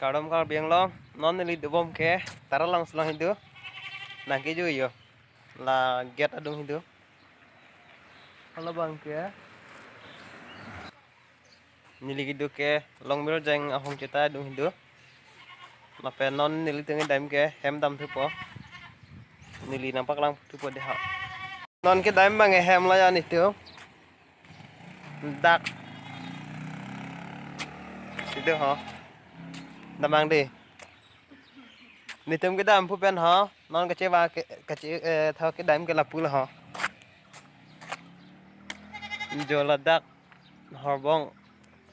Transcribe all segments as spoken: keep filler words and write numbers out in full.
Kardom Karbi Anglong, non neli dobom ke Taralangso along hidu. Nangkejui yo. La gate adung hidu. Halabang ke neli kedo ke Longmirjeng ahong cheta adung hidu. Lapen non nelitum kedam ke hem damthupo. Neli nangpaklangthupo dei ha. Non kedam abang ke hem la ya nelitum. Dak. Situ ho. Dam abang dei. Nelitum kedam pu pen ho. Non kachewa ke, kache, eh, tho kedam ke lapu la ho. Jo ladak Horbong,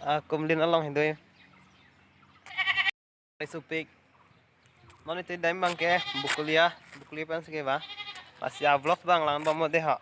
ah, Kumlin along hidu. Supik. Non nelitum kedam abang ke Bokolia, Bokolia pen si kewa. Lasi a-vlog abang langbom dei ha.